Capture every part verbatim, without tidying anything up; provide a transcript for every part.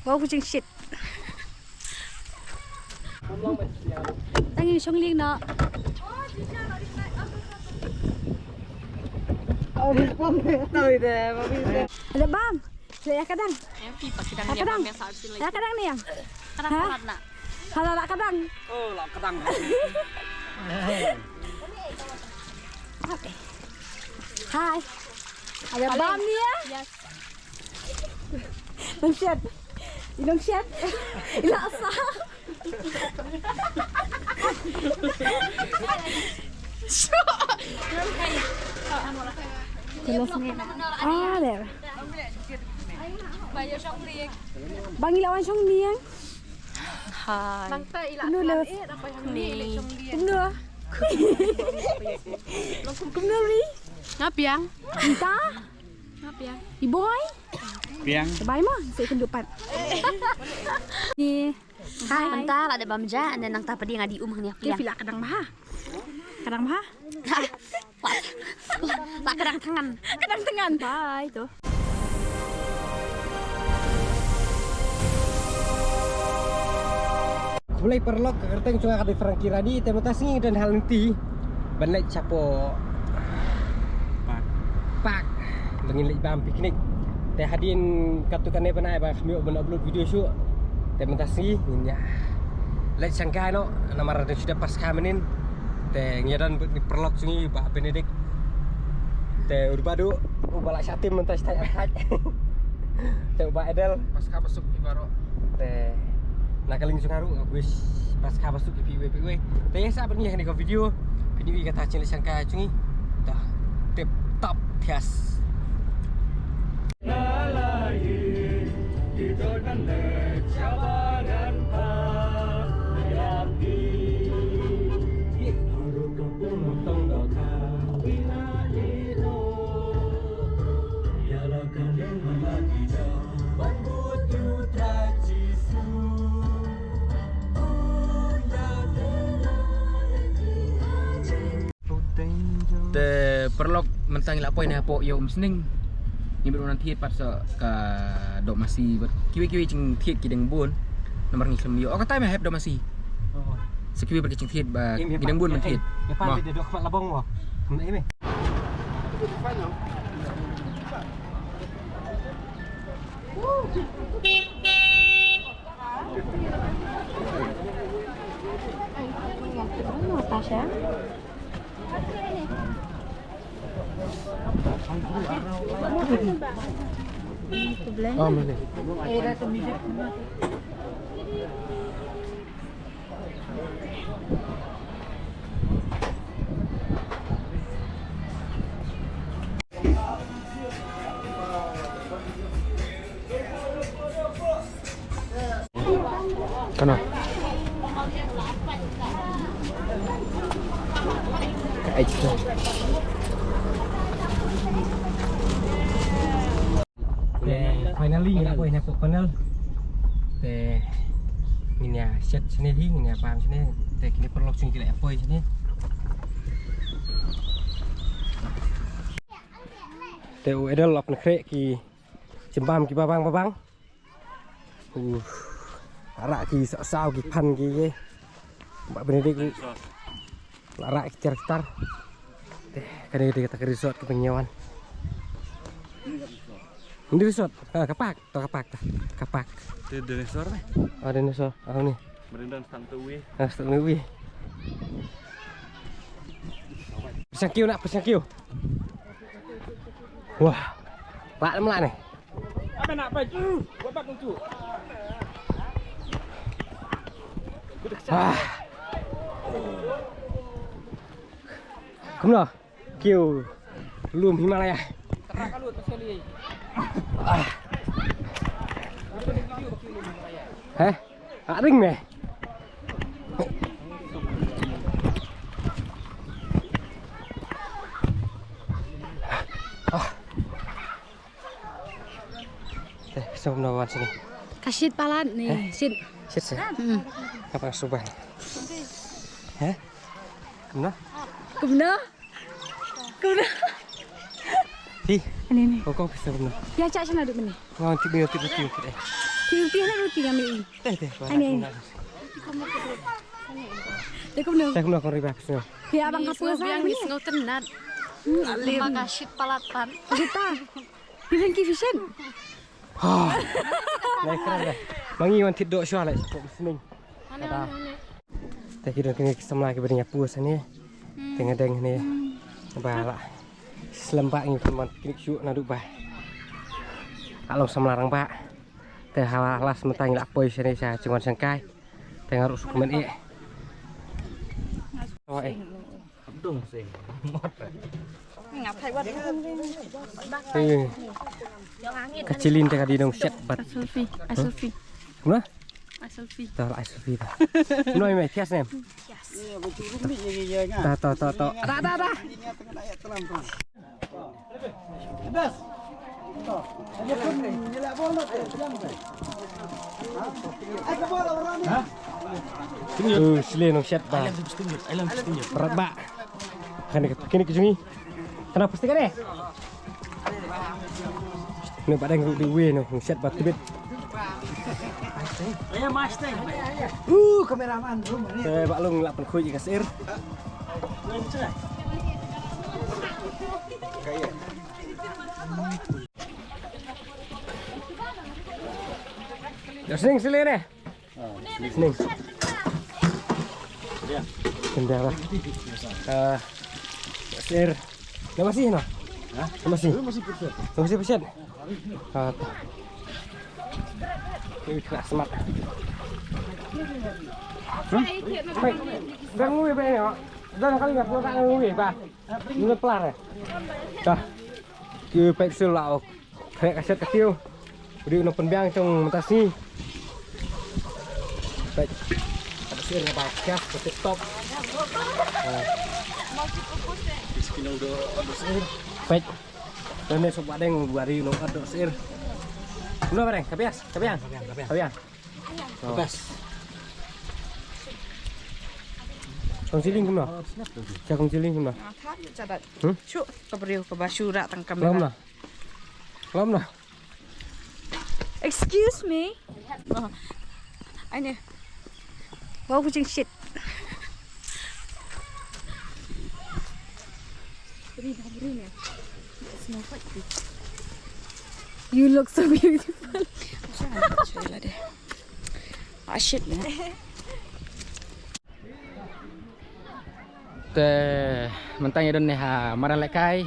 Wow, kuching shit. Tang ïa shong lieng noh. Ada bam. Saya kadang. Em, pi pak kadang. Kadang. Ya, kadang ni yang. Kadang. Ha? Palat nak. Palat nak kadang. Oh, lah kadang. Hai. Ada bam ni ya? Yes. Nongsiat. Nongsiat. Ila sa. Jelas ni. Ah, there. Bang ila wan shong ni yang. Hai. Kumno, love? Ni. Kumno? Kumno, Ri? Nga piang. Ita? Nga piang. I boy? Piang. Bye mo, sa ikun dupat. Ni. Hai. Mynta la dep bam ja, and then nangta pat nga dei um hangne. Piang. Phi la kadang bha? Kadang bha? La kadang thngan. Kadang thngan. Bye tu. Khublei paralok, ka kyrteng jong nga ka dei Frankie Rani, te mynta sngi ngi don ha lynti ban leit shapoh park. Park. Ba ngin leit bam picnic. Te hadien katto katne bnai ba kham ïoh ban upload video shuh. Te mynta sngi ngin ïa leit shangkai noh, namar dang shu dep paskha mynnin. Te ngi ïa don bad u paralok jong ngi, Bah Benedict. Te u Bah Duk, u ba la shah tim mynta sha thait. Te u Bah Edel. Paskha basuk ïa baroh. Te na ka liang jong nga ruh nga wish paskha basuk ïa phi iwei pa iwei. Te ïa sa ban ïa kane ka video. Phin ïohi kata ka jingleit shangkai jong ngi. Te tip top thias. Te paralok, mynta ngi la poi ne hapoh ïew umsning. Ngi mut ban thied pat sa ka doh masi bad kiwei kiwei jingthied ki dang bun. Namar ngi khlem ïoh. Oh, kata me hep doh masi. Oh. Sa kiwei pat ki jingthied ba ki dang bun ban thied. Mo. Kana? Ka ai tu. Te finally ngi la poi na pok panel. Te ngin ïa shet shane hi, ngin ïa bam shane. Te kine paralok jong ngi ki la poi shane. Te u Edel la pynkhreh ki jingbam kiba bang ba bang. Uh, la rah ki saw saw ki phan ki, ki. Bah Benedict ruh la rah ki tar ki tar. Te kane dei kata ka resort kaba ngi ïa wan. Ni resort. Ah, ka park. To ka park ta. Ka park. Te dinosaur ne? Ah, dinosaur. Ah, ni. Merindang stang tu wi. Ah, stang tu wi. Pyrshang kiew nak, pyrshang kiew. Wah. Lah lem lah ni. Apa nak apa tu? Buat bak tu. Wah. Kumno? Kiew lum Himalaya. Ah. Heh? Ka ring me. Ah. Te, sum na wan sini. Ka shit palat ni, eh? Shit. Shit sih. Hmm. Apa suba? Heh? Kumno? Kumno? Kumno? Hi. Ani ni. Kong kong pisa kumno? Ya, cak sana duk ni. Wah, tip ni, tip ni, tip ni. Ti ti na ruti kami. Teh teh. Ani. Te kumno? Te kumno kong riba pisno. Pia bang kapur sa ni. Sngew tennat. Lima ka shit palatan. Kita. Kisan ki fishen. Ha. Lai kran dah. Mangi wan tit dok shwa lai. Kok sning. Ane ane ane. Te ki don kine ki samla ki ba dang ïa pus ne. Te nga deng ne. Ba la. Slem ba ngi pynban kine ki shu naduh ba. Ka long samla rangbah. Te ha last mynta ngi la poi shane sha jingwan shangkai. Te nga ruh shu kmen eh. Oh eh. Eh. Ka chilin te ka dei nong shet bad. Selfie. Selfie. Kumno? Ai selfie. Tah, ai selfie tah. Noi mai, kias nem. Tah, tah, tah, tah. Ada, ada, ada. Uh, sile nong shet ba. Berat ba. Kane kane ke juni. Kena plastik kane. Ni ba dang ruh di wei no, nong shet ba tbit. Uh, kameraman room ni. Te ba long la pynkhuid ïa ka sir. Dah sning sile ne. Sning. Kendara. Ah, sir. Nama sih no? Hah? Nama sih? Nama sih peset. Ah. Ini kena semat. Hmm? Baik. Dah ngui ba ini, Pak. Dah kali nggak, dah ngui ba. Ini pelar ya. Dah. Ki pek sul la ok. Pek aset ka tiu. Udi no pynbiang chong mentasi. Pek. Ada sir ba kias ke TikTok. Pek. Dan ni sobat deng dua hari no ada sir. Belum bareng, kapias, kapiang. Kapiang, kapiang. Kapiang. Bas. Kong siling kumno? Cha kong siling kumno? Thap yu chadat. Hmm? Chu ka briew ka ba shu rak tang kamera. Lom na. Lom na. Excuse me. Oh. Ai ne. Wow, kucing shit. You look so beautiful. Ah, shit, man. Te mynta ngi don ne ha madan lehkai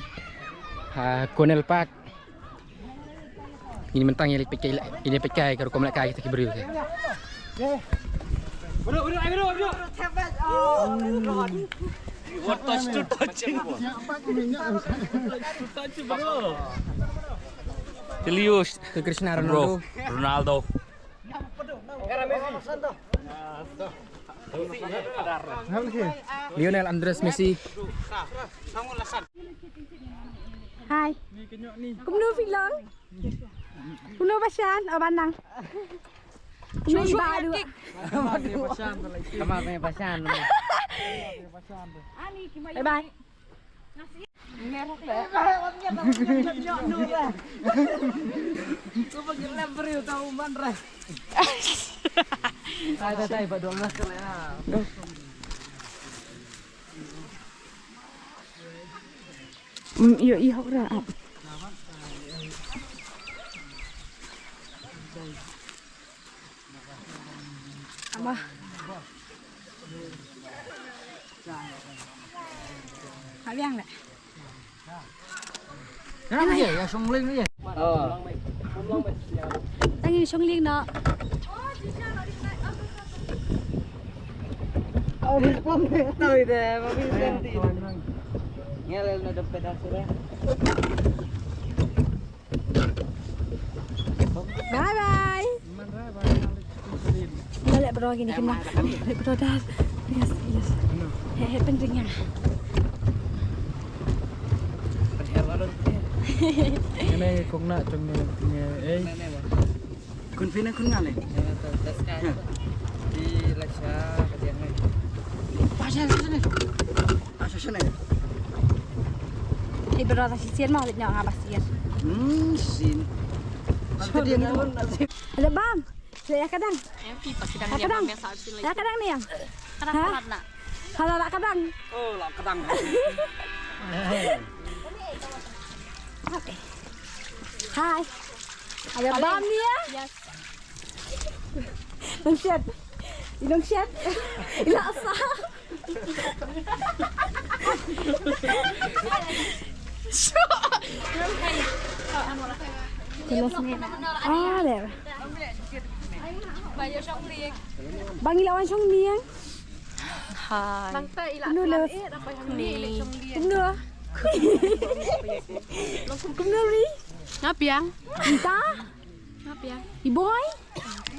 ha Cornell Park. Ngi mynta ngi leit peit kai, ngi leit peit kai ka rukom lehkai kita ki briew te. Bro, bro, ai bro, bro. What touch to touch? Touch to touch, bro. Tilio, Krishna Ronaldo. Ronaldo. Lionel Andres Messi. Hi. Kumno phi long? Kumno ba shan? Oh, ba nang. Kumno ba du? Kamar me ba shan. Bye bye. Mm, ïohi hok ra ap. Ama. Hap biang leh. Ïa shong lieng ïa. Tang ïa shong lieng noh. Bye bye. Bale bro, kine kine. Bro dah. Yes, yes. He he, penting ya. Kine kong na cung ne, eh. Kun phi ne kun nga ne? Di la sha ka diang ne. Pasha sha ne. Pasha sha ne. Hei bro, ta shisien ma leit nyok nga ba sien. Hmm, sien. Ada bam. Ïa ka dang. Ïa ka dang. Ïa ka dang ni, ïa. Ka dang palat na. Ka dang, ka dang. Oh, la ka dang. Hai. Ada bam ni, ïa? Yes. Nongsiat. Nongsiat. Ila sa. Jelas ni. Ah, there. Bang ila wan shong ni, ïa. Hai. Bang ta ila. Kumno, love? Ni. Kumno? Kumno, Ri? Nga biang. Ynta? Nga biang. I boy?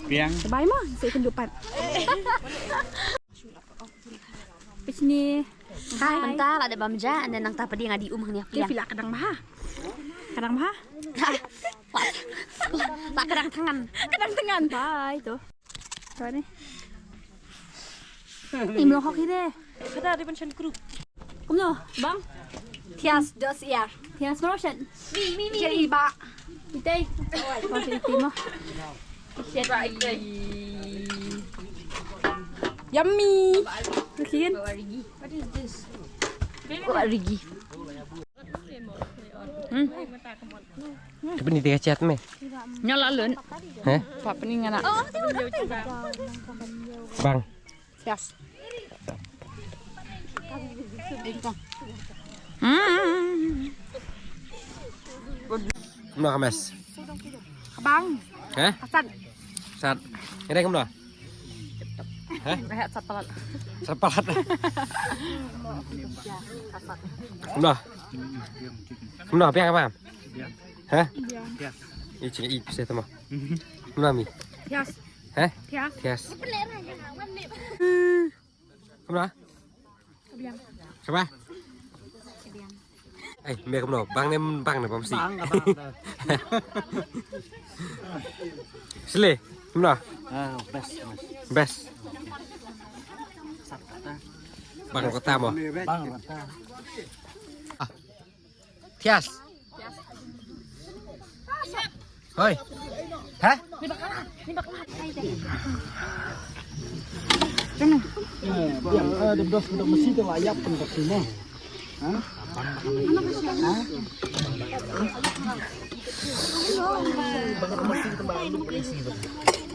Biang. Bye mo, sa ikut lupat. Pis ni. Hai. Mynta la dep bam ja, and then nangta pdiang adi um hangne. Ke phi la ka dang bha? Ka dang bha? La ka dang thngan. Ka dang thngan. Bye to. Ka ni. Im lo hok hi de. Ka da di ban shan group. Kumno, bang? Thias dos ïar. Thias maro shan. Mi, mi, mi. Jadi ba. Itei. Oh, itei mo. Yummy. Makin. What is this? Warigi. Hmm. Tapi ni tiga chat me. Nyala lun. Heh? Apa ni ngana? Bang. Yes. Hmm. Kumno ka mess? Bang. Heh? Asat. Sat. Ire kumno? Heh? Rehat sat palat. Sat palat. Kumno? Kumno, biang ka bam? Heh? Biang. I ching i pisa tama. Kumno mi? Yes. Heh? Yes. Yes. Kumno? Ka biang. Ka ba? Ka biang. Ai, me kumno? Bang ne, bang ne bam si. Bang ka bang da. Sle, kumno? Ah, best, best. Best. Sat kata. Bang kata mo. Bang kata. Ah. Thias. Hoi. Hah? Eh, biang, eh, dep dos, dep masi te la ïap pun kat sini. Hah? Hah?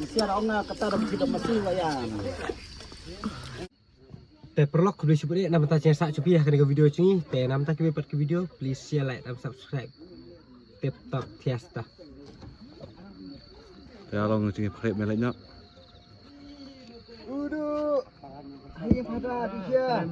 Masi ada ong kata dep masi, dep masi la ïap. Te paralok, khublei shibun eh, namar ta jingïasaid jong phi ha kane ka video jong ngi. Te namar ta kiba pat ka video, please share, like and subscribe. Tip top thias ta. Te long jingïasaid phrep me lek nyok. Udu. Hai pada dia.